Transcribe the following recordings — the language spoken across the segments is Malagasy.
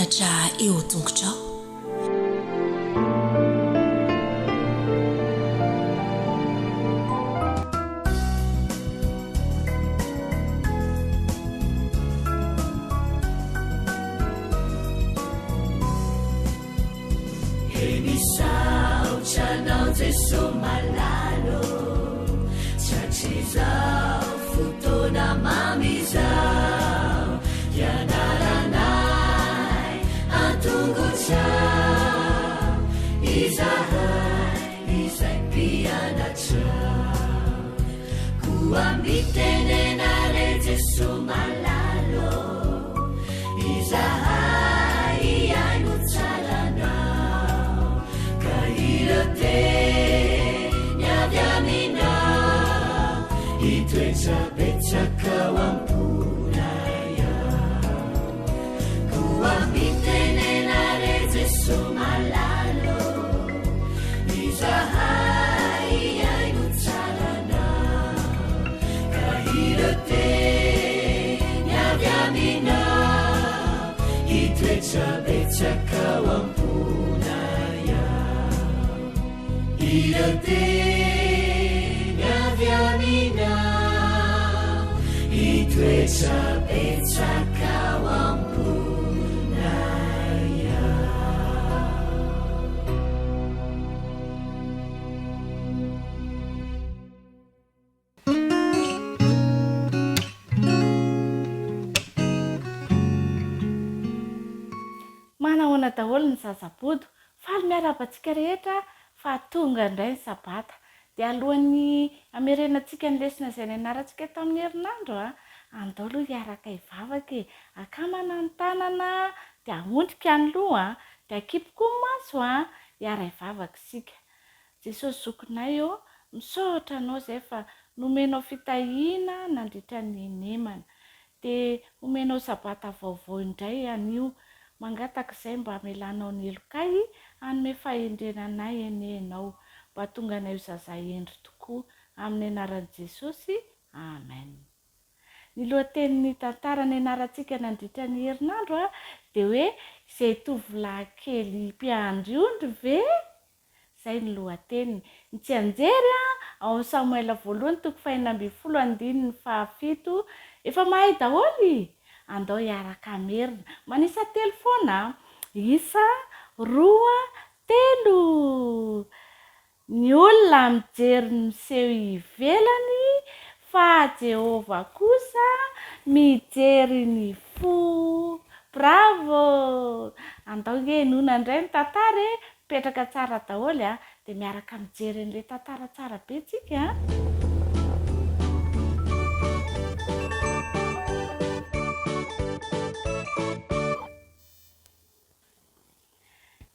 mpianatra eo an-tongotrao. He misaotra anao Jeso malala ô, Tratrizao fotoana mamy izao, Hianaranay an-tongotrao, Izahay izay mpianatrao. Koa mitenena re Jeso malala ô, Izahay hihaino tsara Anao, Ka ireo teny avy Aminao, Hitoetra betsaka ao am-ponay ao. Koa mitenena re Jeso malala ô, Izahay hihaino tsara Anao, Ka ireo teny avy Aminao, Hitoetra betsaka ao am-ponay ao. Ireo teny avy Aminao, Hitoetra betsaka ao am-ponay ao. Manahoana daholo ny zaza bodo, faly miarahaba antsika rehetra fa tonga indray ny sabata. Dia alohan'ny hamerenantsika ny lesona izay nianarantsika tamin'ny herinandro a, andao aloha hiaraka hivavaka e, akamana ny tanana dia ahondrika ny loha dia akipy koa ny maso a, hiara-hivavaka isika. Jesosy zokinay ô, misaotra anao izay fa nomenao fitahiana nandritra ny henemana. Dia omenao sabata vaovao indray anio. Mangataka izay mba hamelanao ny helokay, hanome fahendrena anay anie ianao. Mba tonga anay ho zaza hendry tokoa. Amin'ny anaran'i Jesosy, Amen. Ny lohatenin'ny tantara nianarantsika nandritra ny herinandro dia hoe Izay tovolahy kely mpiandry ondry ve? Izay ny lohateniny. Ny tsianjery ao amin'ny Samoela voalohany toko fahenina ambinifolo andininy fahafito. Efa mahay daholo e! Andao hiaraka hamerina. Manisa telo foana an! Isa, roa, telo! Ny olona mijery ny miseho ivelany, fa Jehovah kosa mijery ny fo. Bravo! Andao ange henoina indray ny tantara e! Mipetraka tsara daholo a! Dia miaraka mijery an'ilay tantara tsara be tsika a!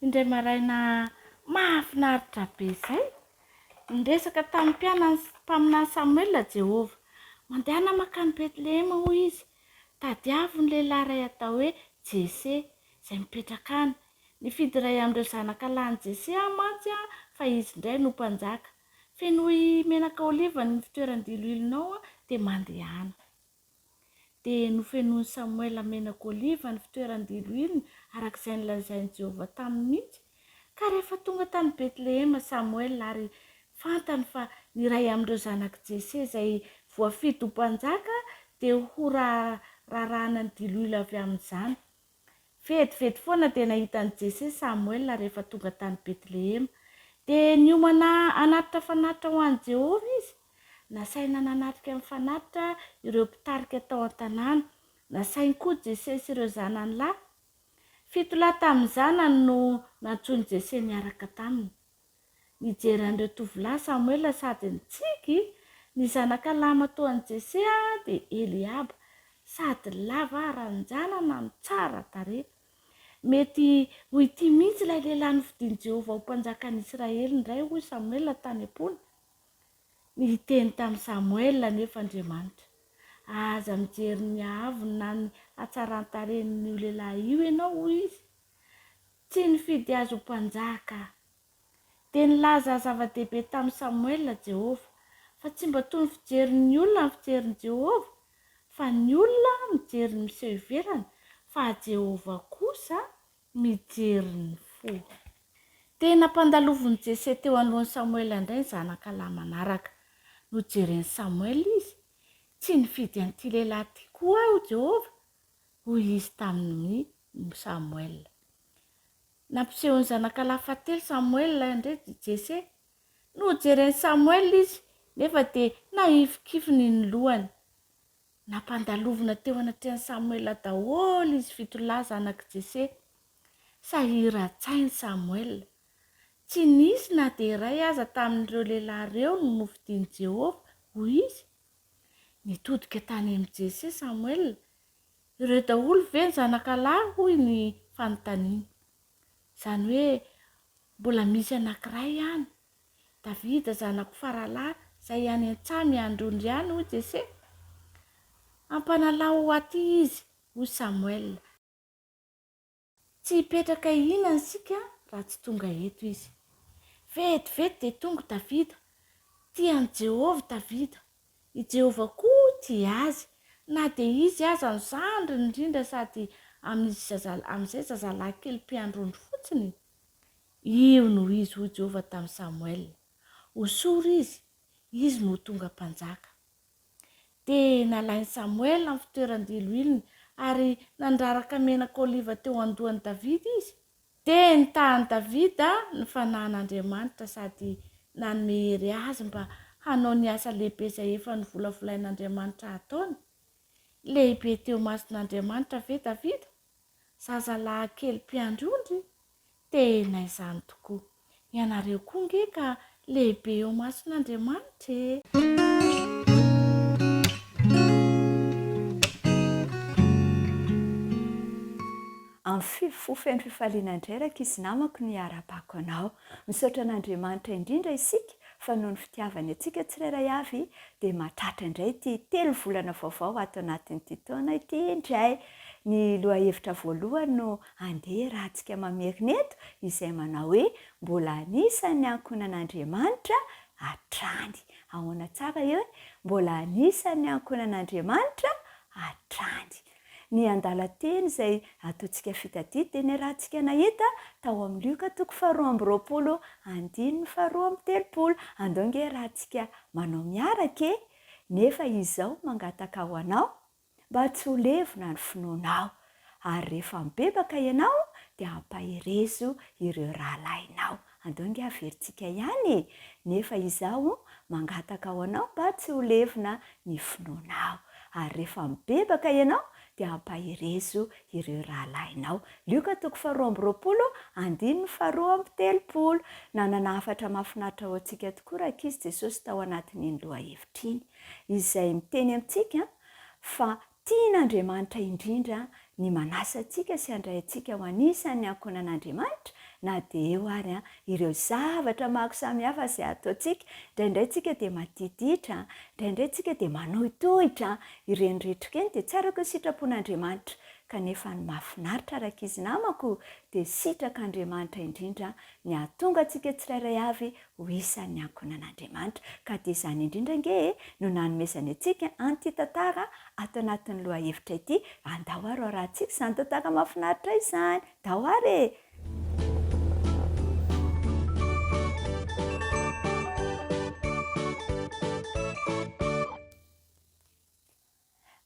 Indray maraina mahafinaritra be izay, niresaka tamin'ny mpianany mpaminany Samoela Jehovah. Mandehana mankany Betlehema, hoy izy, tadiavo ny lehilahy iray atao hoe Jese, izay mipetraka any. Nifidy iray amin'ireo zanaka lahin'i Jese aho mantsy fa izy indray no mpanjaka. Fenoy menaka oliva ny fitoeran-diloilonao dia mandehana. Dia nofenoin'i Samoela menaka oliva ny fitoeran-diloilony, araka izay nolazain'i Jehovah taminy mihitsy. Ka rehefa tonga tany Betlehema Samoela ary fantany fa ny iray amin'ireo zanak'i Jese izay voafidy ho mpanjaka dia ho rarahana ny diloilo avy amin'izany. Vetivety foana dia nahita an'i Jese Samoela rehefa tonga tany Betlehema. Dia niomana hanatitra fanatitra ho an'i Jehovah izy. Nasaina nanatrika ny fanatitra ireo mpitarika tao an-tanàna. Nasainy koa Jese sy ireo zanany lahy. Fito lahy tamin'ny zanany no nantsoin'i Jese niaraka taminy. Nijery an'ireo tovolahy Samoela sady nitsiky. Ny zanaka lahimatoan'i Jese dia Eliaba, sady lava ranjanana no tsara tarehy. Mety ho ity mihitsy ilay lehilahy nofidin'i Jehovah ho mpanjakan'ny Israely indray, hoy Samoela tany am-pony. Niteny tamin'i Samoela anefa Andriamanitra, Aza mijery ny haavony na ny hatsaran-tarehin'io lehilahy io ianao, hoy izy. Tsy nifidy azy ho mpanjaka aho. Dia nilaza zava-dehibe tamin'i Samoela Jehovah, fa tsy mba toy ny fijerin'ny olona ny fijerin'i Jehovah, fa ny olona mijery ny miseho ivelany, fa Jehovah kosa. Mijery ny fo. Dia nampandalovin'i Jese teo anoloan'i Samoela indray ny zanaka lahy manaraka. Nojeren'i Samoela izy. Tsy nifidy an'ity lehilahy ity koa aho, Jehovah, hoy izy tamin'i Samoela. Nampiseho ny zanakalahy fahatelo Samoela indray i Jese. Nojeren'i Samoela izy, nefa dia nahifikifiny ny lohany. Nampandalovina teo anatrehan'i Samoela daholo izy fitolahy zanak'i Jese. Sahiran-tsaina Samoela. Tsy nisy na dia iray aza tamin'ireo lehilahy ireo no nofidin'i Jehovah ho izy. Nitodika tany amin'i Jese Samoela. Ireo daholo ve ny zanakalahy? hoy ny fanontaniany. Izany hoe mbola misy anankiray ihany. Davida zanako faralahy izay any an-tsaha miandry ondry any, hoy Jese. Ampanalao ho aty izy, hoy Samoela. Tsy hipetraka hihinana isika raha tsy tonga eto izy. Vetivety dia tonga Davida. Tia an'i Jehovah Davida. I Jehovah koa tia azy, na dia izy aza no zandriny indrindra sady amin'izay zazalahy kely mpiandry ondry fotsiny. Io no izy, hoy Jehovah tamin'i Samoela. Hosory izy, izy no ho tonga mpanjaka. Dia nalain'i Samoela ny fitoeran-diloilony ary nandraraka menaka oliva teo an-dohan'i Davida izy. Dia nitahan'i Davida ny fanahin'Andriamanitra sady nanome hery azy mba hanao ny asa lehibe izay efa novolavolain'Andriamanitra hataony. Lehibe teo imason'Andriamanitra ve Davida? Zazalahy kely mpiandry ondry? Tena izany tokoa. Ianareo koa nge ka lehibe eo imason'Andriamanitra e! Amin'ny fo feno fifaliana indray rankizy namako no iarahabako anao. Misaotra an'Andriamanitra indrindra isika fa noho ny fitiavany antsika tsirairay avy dia mahatratra indray ity telo volana vaovao ato anatin'ity taona ity indray. Ny lohahevitra voalohany no andeha iarahantsika mamerina eto izay manao hoe mbola anisan'ny ankohonan'Andriamanitra hatrany. Ahoana tsara eo e? Mbola anisan'ny ankohonan'Andriamanitra hatrany. Ny andalan-teny izay ataontsika fitadidy dia niarahantsika nahita tao amin'ny Lioka toko faharoa amby roapolo andininy faharoa amby telopolo. Andao ange iarahantsika manao miaraka e! Nefa izao mangataka ho anao, mba tsy ho levona ny finoanao, ary rehefa mibebaka ianao dia ampaherezo ireo rahalahinao. Andao ange averintsika ihany e! Nefa izaho mangataka ho anao mba tsy ho levona ny finoanao. Ary rehefa mibebaka ianao dia ampaherezo ireo rahalahinao. Lioka toko faharoa amby roapolo, andininy faharoa amby telopolo. Nanana hafatra mahafinaritra ho antsika tokoa rankizy Jesosy tao anatin'iny lohahevitra iny, izay miteny amintsika fa Tian'Andriamanitra indrindra ny manasa antsika sy handray antsika ho anisan'ny ankohonan'Andriamanitra na dia eo ary ireo zavatra maro samihafa izay ataontsika. Indraindray tsika dia madiditra, indraindray tsika dia manohitohitra. Ireny rehetra ireny dia tsy araka ny sitrapon'Andriamanitra. Kanefa ny mahafinaritra rankizy namako dia sitrak'Andriamanitra indrindra ny hahatonga antsika tsirairay avy ho isan'ny ankohonan'Andriamanitra. Ka dia izany indrindra ange e, no nanomezany antsika an'ity tantara ato anatin'ny lohahevitra ity. Andao ary hoarahantsika izany tantara mahafinaritra izany. Ndao ary e!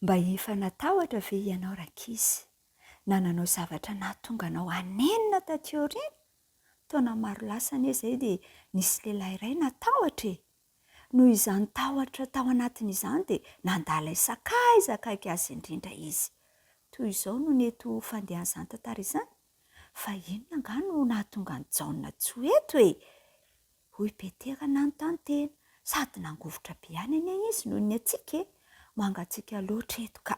Mba efa natahotra ve ianao rankizy, na nanao zavatra nahatonga anao hanenina taty aoriana? Taona maro lasa anie izay dia nisy lehilahy iray natahotra e! Noho izany tahotra tao anatiny izany dia nandà ilay sakaiza akaiky azy indrindra izy. Toy izao no nety ho fandehan'izany tantara izany, Fa inona angaha no nahatonga an'i Jaona tsy ho eto e? Hoy Petera nanontany tena. Sady nangovitra be ihany anie izy noho ny hatsiaka e! Mangatsiaka loatra eto ka!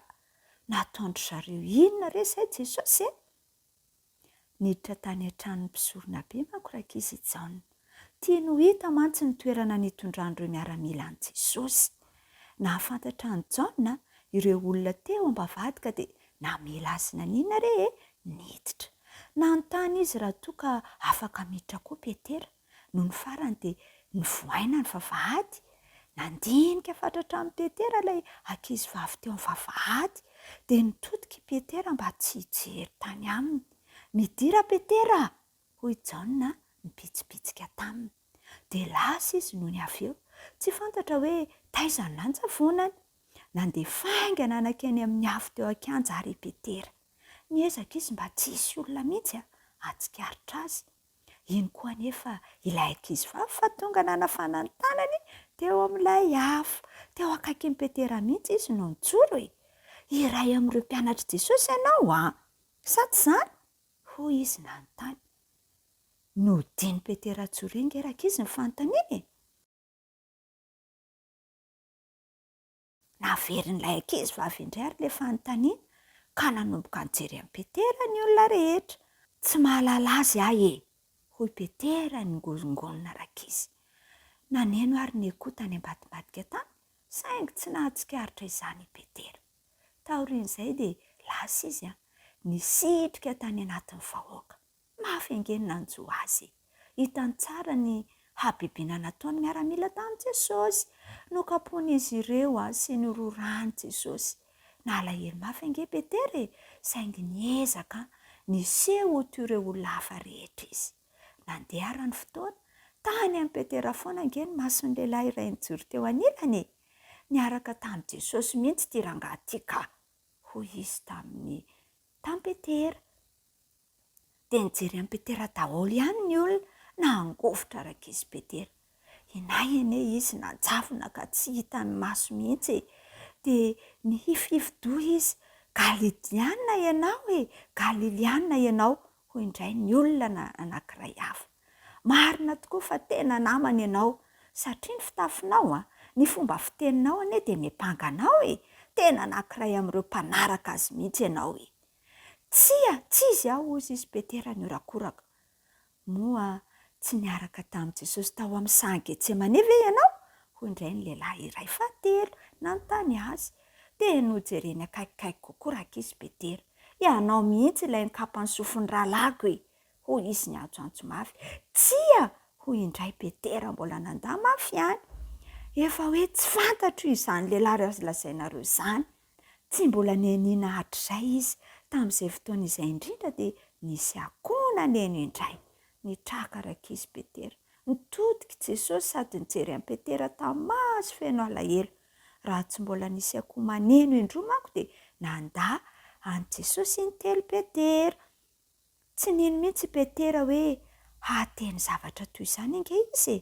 Nataon-dry zareo inona re izay Jesosy e? Niditra tany an-tranon'ny mpisoronabe manko rankizy i Jaona. Tiany ho hita mantsy ny toerana nitondran'ireo miaramila an'i Jesosy. Nahafantatra an'i Jaona ireo olona teo am-bavahady ka dia namela azy naninona re e? Niditra. Nanontany izy raha toa ka afaka miditra koa Petera. Nony farany dia novohaina ny vavahady. Nandinika fatratra an'i Petera ilay ankizivavy teo amin'ny vavahady. Dia nitodika i Petera mba tsy hijery tany aminy. Midira Petera a! hoy Jaona nibitsibitsika taminy. Dia lasa izy nony avy eo. Tsy fantatra hoe taiza ny nanjavonany. Nandeha faingana nankeny amin'ny afo teo an-kianja àry i Petera. Niezaka izy mba tsy hisy olona mihitsy hahatsikaritra azy. Iny koa anefa ilay ankizivavy fa tonga nanafana ny tanany teo amin'ilay afo. Teo akaikin'i Petera mihitsy izy no nijoro e! Iray amin'ireo mpianatr'i Jesosy ianao an! Sa tsy izany? Hoy izy nanontany. Nodian'i Petera Jory ange rankizy ny fanontaniana e! Naverin'ilay ankizivavy indray àry ilay fanontaniana, ka nanomboka nijery an'i Petera ny olona rehetra. Tsy mahalala azy aho e! hoy Petera ningozongonina rankizy. Naneno àry ny akoho tany ambadimbadika tany, saingy tsy nahatsikaritra izany i Petera. Taorian'izay dia lasa izy nisitrika tany anatin'ny vahoaka. Mafy ange ny nanjo azy e! Hitany tsara ny habibiana nataon'ny miaramila tamin'i Jesosy. Nokapohin'izy ireo sy nororany Jesosy. Nalahelo mafy ange Petera e! Saingy niezaka niseho ho toy ireo olona hafa rehetra izy. Nandeha àry ny fotoana. Tany amin'i Petera foana ange ny mason'ny lehilahy iray nijoro teo anilany e! Niaraka tamin'i Jesosy mihitsy ity rangahy ity ka! hoy izy tamin'i tamin'i Petera. Dia nijery an'i Petera daholo ihany ny olona, nangovitra rankizy Petera. Inay anie izy nanjavona ka tsy hitan'ny maso mihitsy e! Dia nihifihifi-doha izy, Galidiana ianao e! Galiliana ianao! hoy indray ny olona anankiray hafa. Marina tokoa fa tena namana ianao, satria ny fitafinao an, ny fomba fiteninao anie dia miampanga anao e! Tena anankiray amin'ireo mpanaraka azy mihitsy ianao e! Tsia, tsy izy aho, hozy izy Petera nihorakoraka. Moa tsy niaraka tamin'i Jesosy tao amin'ny saha Getsemane ve ianao? hoy indray ny lehilahy iray fahatelo nanontany azy. Dia nojereny akaikikaiky kokoa rankizy Petera. Ianao mihitsy ilay nikapa ny sofin'ny rahalahiko e! hoy izy niantsoantso mafy. Tsia! hoy indray Petera mbola nandà mafy ihany. Efa hoe tsy fantatro izany lehilahy lazainareo izany. Tsy mbola nianiana hatrizay izy. Tamin'izay fotoana izay indrindra dia nisy akoho naneno indray. Nitraka rankizy Petera. Nitodika i Jesosy sady nijery an'i Petera tamin'ny maso feno alahelo. Raha tsy mbola nisy akoho maneno indroa manko dia nandà an'i Jesosy intelo Petera. Tsy nino mihitsy i Petera hoe hahateny zavatra toy izany ange izy e!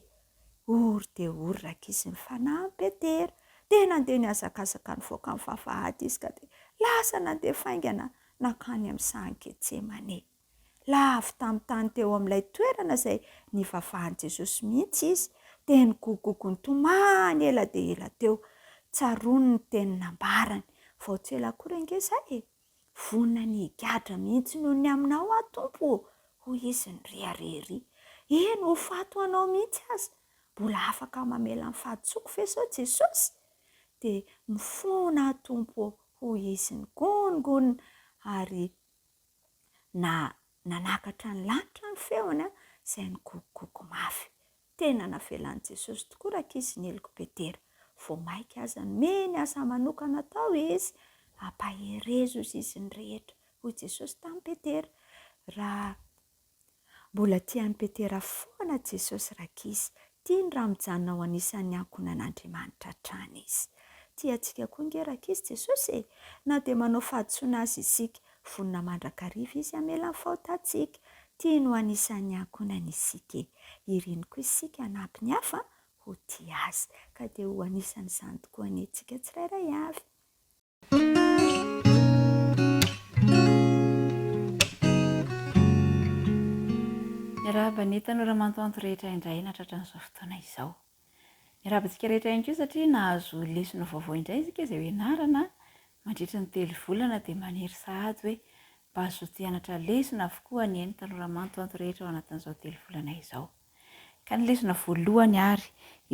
Ory dia ory rankizy ny fanahin'i Petera. Dia nandeha nihazakazaka nivoaka ny vavahady izy ka dia lasa nandeha faingana nankany amin'ny sahan'i Getsemane. Lavo tamin'ny tany teo amin'ilay toerana izay nivavahan'i Jesosy mihitsy izy, dia nigogogo nitomany ela dia ela teo. Tsaroany ny teny nambarany, Vao tsy ela akory ange izay e! Vonona ny higadra mihitsy noho ny aminao aho, Tompo ô! hoy izy nirehareha ery. Eny, ho faty ho anao mihitsy aza! Mbola afaka mamela ny fahadisoako ve izao Jesosy? Dia mifona aho, Tompo ô! hoy izy nigonongonona, ary na nanakatra ny lanitra ny feony, izay nigogogogo mafy. Tena navelan'i Jesosy tokoa rankizy ny helok'i Petera. Vao mainka aza nomeny asa manokana atao izy. Ampaherezo izy ny rehetra, hoy Jesosy tamin'i Petera. Raha mbola tia an'i Petera foana Jesosy rankizy, tiany raha mijanona ho anisan'ny ankohonan'Andriamanitra hatrany izy. Tia antsika koa ange rankizy Jesosy e! Na dia manao fahadisoana aza isika, Vonona mandrakariva Izy hamela ny fahotantsika. Tiany ho anisan'ny ankohonany isika e. Iriny koa isika hanampy ny hafa ho tia Azy. Ka dia ho anisan'izany tokoa anie isika tsirairay avy. Miarahaba ny tanora mantoanto rehetra indray nahatratra an'izao fotoana izao. Miarahaba antsika rehetra ihany koa satria nahazo lesona vaovao indray isika izay hoianarana mandritra ny 3 volana dia maniry sahady hoe mba hazoto hianatra lesona avokoa anie ny tanora mantoanto rehetra ao anatin'izao 3 volana izao. Ka ny lesona voalohany ary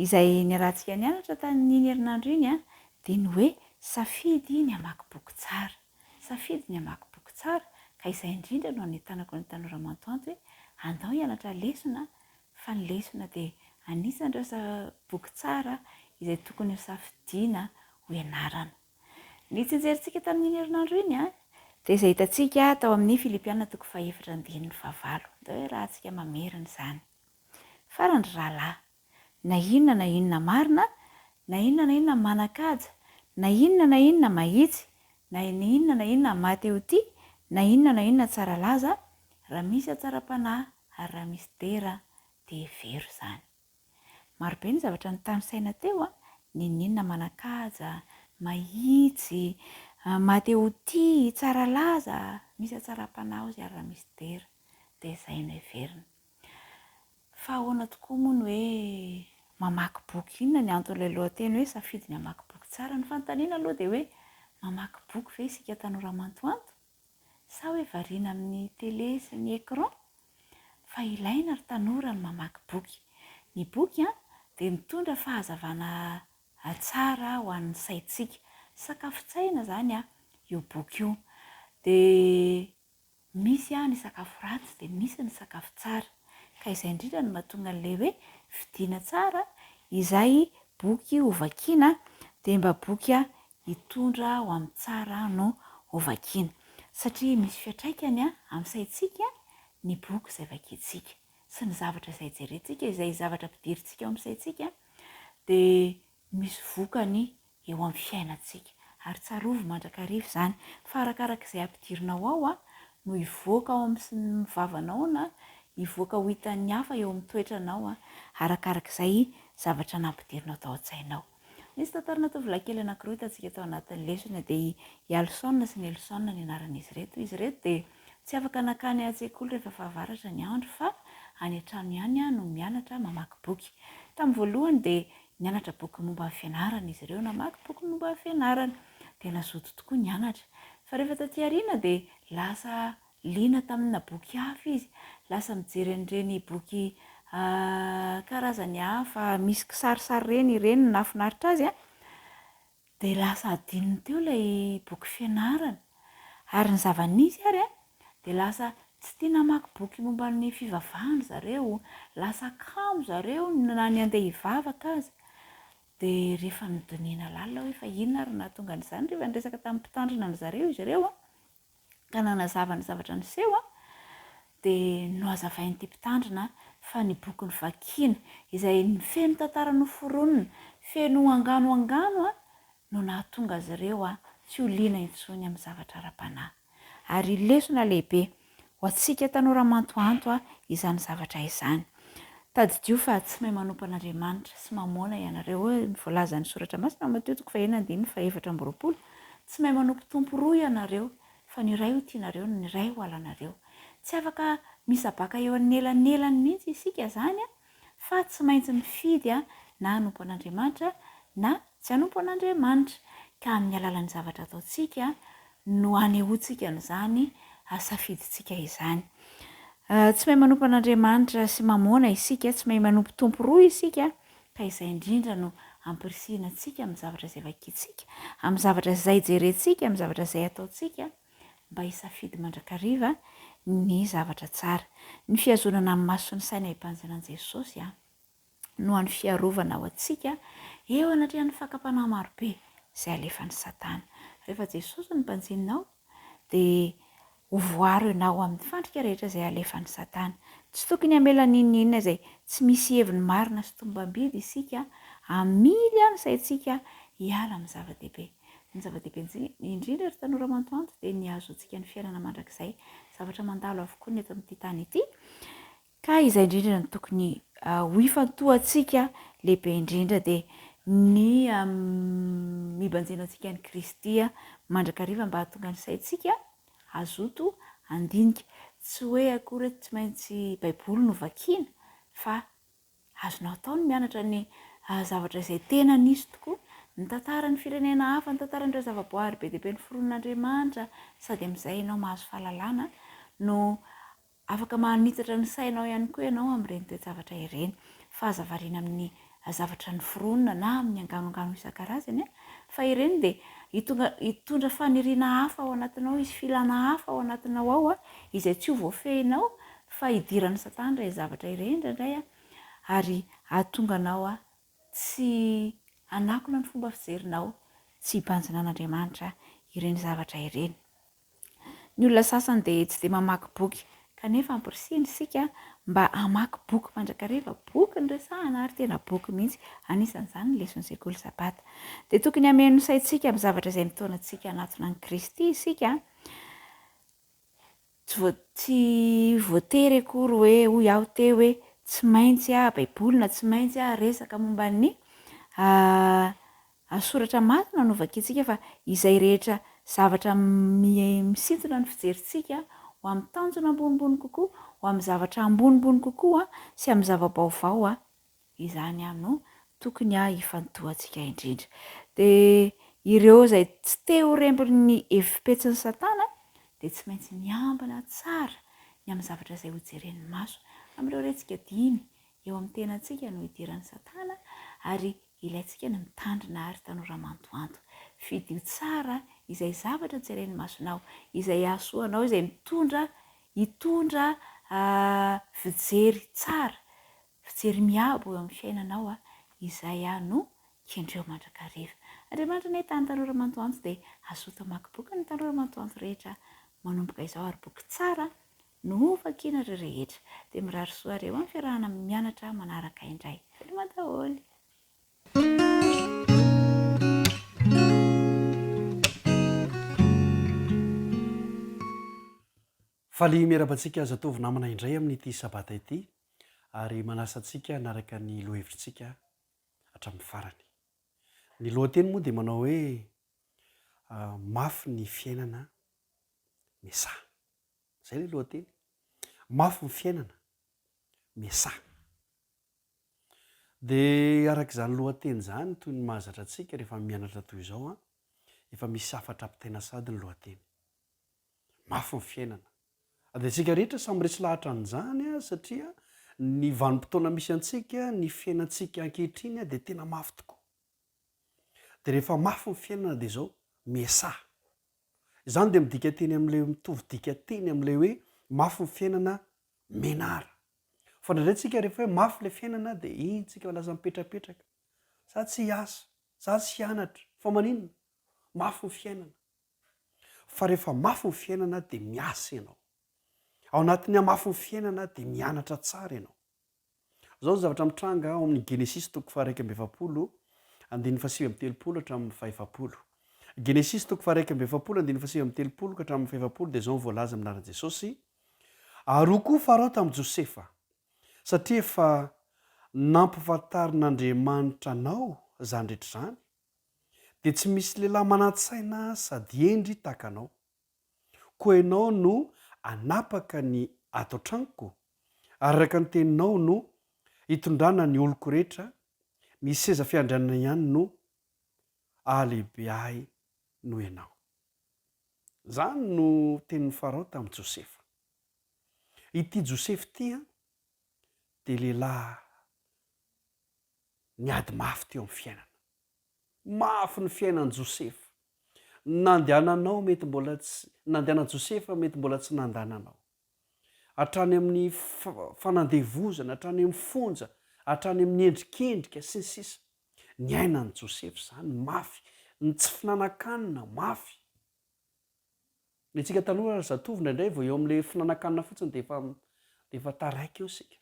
izay niarahantsika nianatra tamin'iny herinandro iny dia ny hoe safidy ny hamaky boky tsara. Safidy ny hamaky boky tsara ka izay indrindra no anentanako ny tanora mantoanto hoe andao hianatra lesona fa ny lesona dia anisan'ireo boky tsara izay tokony hosafidiana ho ianarana. Ny tsinjerintsika tamin'iny herinandro iny. Dia izay hitantsika tao amin'ny Filipiana toko fahefatra andininy fahavalo. Atao hoe rahantsika mamerina izany. Farany ry rahalahy, na inona na inona marina, na inona na inona manan-kaja, na inona na inona mahitsy, na inona na inona maha-te-ho-tia, na inona na inona tsara laza, raha misy hatsaram-panahy ary raha misy dera, dia hevero izany. Marobe ny zavatra notanisaina teo an, n'inon'inona manan-kaja, mahitsy, maha-te ho tia, tsara laza, misy hatsaram-panahy ozy ary raha misy dera dia izay no heverina. Fa ahoana tokoa moa ny hoe mamaky boky? Inona ny anton'ilay lohateny hoe safidy ny hamaky boky tsara? Ny fanontaniana aloha dia hoe mamaky boky ve isika tanora mantoanto? Sa hoe variana amin'ny télé sy ny écran? Fa ilaina ry tanora ny mamaky boky. Ny boky an, dia mitondra fahazavana tsara ho an'ny saintsika. Sakafon-tsaina izany an, io boky io. Dia misy an ny sakafo ratsy dia misy ny sakafo tsara. Ka izay indrindra no mahatonga an'ilay hoe fidiana tsara izay boky ho vakiana dia mba boky hitondra ho amin'ny tsara no ho vakiana. Satria misy fiantraikany amin'ny saintsika ny boky izay vakintsika sy ny zavatra izay jerentsika, izay zavatra ampidirintsika ao amin'ny saintsika dia misy vokany eo amin'ny fiainantsika. Ary tsarovy mandrakariva izany fa arakaraka izay ampidirinao ao no hivoaka ao amin'ny vavanao na hivoaka ho hitan'ny hafa eo amin'ny toetranao arakaraka izay zavatra nampidirinao tao an-tsainao. Nisy tantarana tovolahy kely anankiroa hitantsika tao anatin'ny lesona, dia i Alson sy Nelson ny anaran'izy ireto. Izy ireto dia tsy afaka nankany an-tsekoly rehefa fahavaratra ny andro fa any an-trano ihany no mianatra mamaky boky. Tamin'ny voalohany dia nianatra boky momba ny fianarana izy ireo, namaky boky momba ny fianarana. Dia nazoto tokoa nianatra. Fa rehefa taty aoriana dia lasa Liana tamina boky hafa izy. Lasa mijery an'ireny boky karazany hafa misy kisarisary ireny, ireny no nahafinaritra azy an! Dia lasa adinony teo ilay boky fianarana. Ary ny zava-nisy ary an, dia lasa tsy tia namaky boky momba ny fivavahana zareo, lasa kamo zareo na ny handeha hivavaka aza. Dia rehefa nodinihina lalina hoe fa inona ary no nahatonga an'izany, rehefa niresaka tamin'ny mpitandrina an-dry zareo izy ireo an, ka nanazava ny zavatra niseho dia nohazavain'ity mpitandrina fa ny boky novakiana, izay feno tantara noforonina, feno angano angano no nahatonga azy ireo tsy ho liana intsony amin'ny zavatra ara-panahy. Ary lesona lehibe Ho antsika tanora mantoanto izany zavatra izany. Tadidio fa tsy mahay manompo an'Andriamanitra sy mamoana ianareo, hoy ny voalazan'ny Soratra Masina ao Matio toko fahenina andininy faha-24. Tsy mahay manompo tompo roa ianareo, fa ny iray ho tianareo, ny iray ho halanareo. Tsy afaka misabaka eo anelanelany mihitsy isika izany fa tsy maintsy mifidy na hanompo an'Andriamanitra na tsy hanompo an'Andriamanitra, ka amin'ny alalan'ny zavatra ataontsika no hanehoantsika an'izany safidintsika izany. Tsy mahay manompo an'Andriamanitra sy mamoana isika, tsy mahay manompo tompo roa isika, ka izay indrindra no ampirisihina antsika amin'ny zavatra izay vakintsika, amin'ny zavatra izay jerentsika, amin'ny zavatra izay ataontsika, mba hisafidy mandrakariva ny zavatra tsara. Ny fihazonana amin'ny maso sy ny saina hibanjina an'i Jesosy no hany fiarovana ho antsika eo anatrehan'ny fakam-panahy marobe izay alefan'i Satana. Rehefa Jesosy no banjininao, dia ho voaro ianao amin'ny fandrika rehetra izay alefan'i Satana. Tsy tokony hamela n'inon'inona izay tsy misy heviny marina sy tombam-bidy isika hamily ny saintsika hiala amin'ny zava-dehibe. Ny zava-dehibe indrindra ry tanora mantoanto dia ny hahazoantsika ny fiainana mandrakizay. Zavatra mandalo avokoa ny eto amin'ity tany ity. Ka izay indrindra no tokony ho ifantohantsika lehibe indrindra dia ny mibanjina antsika an'i Kristy mandrakariva mba hahatonga ny saintsika hazoto handinika. Tsy hoe akory hoe tsy maintsy Baiboly no vakiana fa azonao atao ny mianatra ny zavatra izay tena nisy tokoa, ny tantaran'ny firenena hafa, ny tantaran'ireo zavaboary be dia be noforonin'Andriamanitra sady amin'izay ianao mahazo fahalalana no Afaka manitatra ny sainao ihany koa ianao amin'ireny toe-javatra ireny. Fa aza variana amin'ny zavatra noforonina na amin'ny anganoangano isan-karazany, fa ireny dia hitonga hitondra faniriana hafa ao anatinao, hisy filana hafa ao anatinao ao izay tsy ho voafehinao fa hidiran'i Satana ireny zavatra ireny indraindray ary hahatonga anao tsy hanakona ny fomba fijerinao, tsy hibanjina an'Andriamanitra ireny zavatra ireny. Ny olona sasany dia tsy dia mamaky boky, kanefa ampirisihina isika mba hamaky boky mandrakariva, boky no resahana ary tena boky mihitsy, anisan'izany ny leson'ny sekoly sabata. Dia tokony hameno ny saintsika amin'ny zavatra izay mitaona antsika hanatona an'i Kristy isika. Tsy voa, tsy voatery akory hoe, hoy aho teo hoe, tsy maintsy Baiboly na tsy maintsy resaka momba ny soratra masina no vakintsika fa izay rehetra zavatra misintona ny fijerintsika ho amin'ny tanjona ambonimbony kokoa, ho amin'ny zavatra ambonimbony kokoa sy amin'ny zava-baovao Izany no tokony hifantohantsika indrindra. Dia ireo izay tsy te ho rembin'ny hevi-petsin'i Satana dia tsy maintsy miambina tsara ny amin'ny zavatra izay hojeren'ny maso. Amin'ireo retsika dimy eo amin'ny tenantsika no idiran'i Satana ary ilaintsika ny mitandrina ary tanora mantoanto. Fidio tsara izay zavatra jeren'ny masonao, izay hahasoa anao, izay mitondra hitondra fijery tsara Fijery miabo eo amin'ny fiainanao a, izay aho no kendreo mandrakariva. Andriamanitra anie tany tanora mantoanto dia hazoto hamaky boky ny tanora mantoanto rehetra manomboka izao ary boky tsara no ho vakianareo rehetra. Dia mirary soa areo amin'ny fiarahana mianatra manaraka indray. Veloma daholo. Faly miarahaba antsika zatovo namana indray amin'ity sabata ity ary manasa antsika hanaraka ny lohahevitritsika hatramin'ny farany. Ny lohateny moa dia manao hoe Mafy ny fiainana Mesaha. Izay ilay lohateny. Mafy ny fiainana Mesaha. Dia araka izany lohateny izany, toy ny mahazatra antsika rehefa mianatra toy izao, efa misy hafatra ampitaina sahady ny lohateny. Mafy ny fiainana. Dia isika rehetra samy resy lahatra an'izany satria ny vanim-potoana misy antsika, ny fiainantsika ankehitriny dia tena mafy tokoa. Dia rehefa mafy ny fiainana dia izao, miasaha. Izany dia midika teny amin'ilay mitovy dika teny amin'ilay hoe mafy ny fiainana, menara. Fa indraindray tsika rehefa hoe mafy ilay fiainana dia iny tsika lasa mipetrapetraka. Za tsy hiasa, za tsy hianatra, fa maninona? Mafy ny fiainana. Fa rehefa mafy ny fiainana dia miasa ianao. Ao anatin'ny hamafin'ny fiainana dia mianatra tsara ianao. Izao ny zavatra mitranga ao amin'ny Genesisy toko faha-41, andininy faha-39 hatramin'ny faha-40. Genesisy toko faha-41, andininy faha-39 ka hatramin'ny faha-40 dia izao no voalaza amin'ny anaran'i Jesosy, Ary hoy koa Farao tamin'i Josefa, Satria efa nampifantarin'Andriamanitra anao izany rehetra izany, dia tsy misy lehilahy manan-tsaina sady hendry tahaka anao. Koa ianao no hanapaka ny ato an-tranoko, ary araka ny teninao no hitondrana ny oloko rehetra, ny seza fiandrianana ihany no hahalehibe ahy noho ianao. Izany no tenin'i Farao tamin'i Josefa. Ity Josefa ity dia lehilahy niady mafy teo amin'ny fiainana. Mafy ny fiainan'i Josefa. Ny nandehananao mety mbola tsy, ny nandehanan'i Josefa mety mbola tsy nandananao. Hatrany amin'ny fanandevozana, hatrany amin'ny fonja, hatrany amin'ny endrikendrika, sy ny sisa. Niainan'i Josefa izany, mafy. Ny tsy fihinanan-kanina, mafy. Ny antsika tanora ry zatovo indraindray vao eo amin'ilay fihinanan-kanina fotsiny dia efa dia efa taraiky eo isika.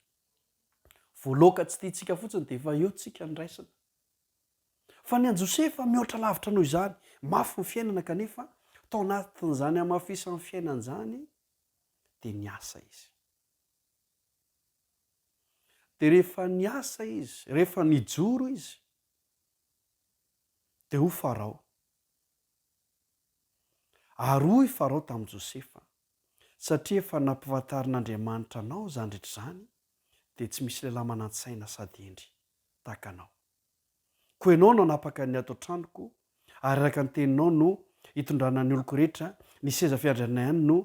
Vao laoka tsy tiantsika fotsiny dia efa eo tsika ny raisina. Fa ny an'i Josefa mihoatra lavitra noho izany. Mafy ny fiainana kanefa tao anatin'izany hamafisan'ny fiainana izany dia niasa izy. Dia rehefa niasa izy, rehefa nijoro izy, dia hoy Farao, Ary hoy Farao tamin'i Josefa, Satria efa nampifantarin'Andriamanitra anao izany rehetra izany, dia tsy misy lehilahy manan-tsaina sady hendry tahaka anao. Koa ianao no hanapaka ny ato an-tranoko, ary araka ny teninao no hitondrana ny oloko rehetra, ny seza fiandrianana ihany no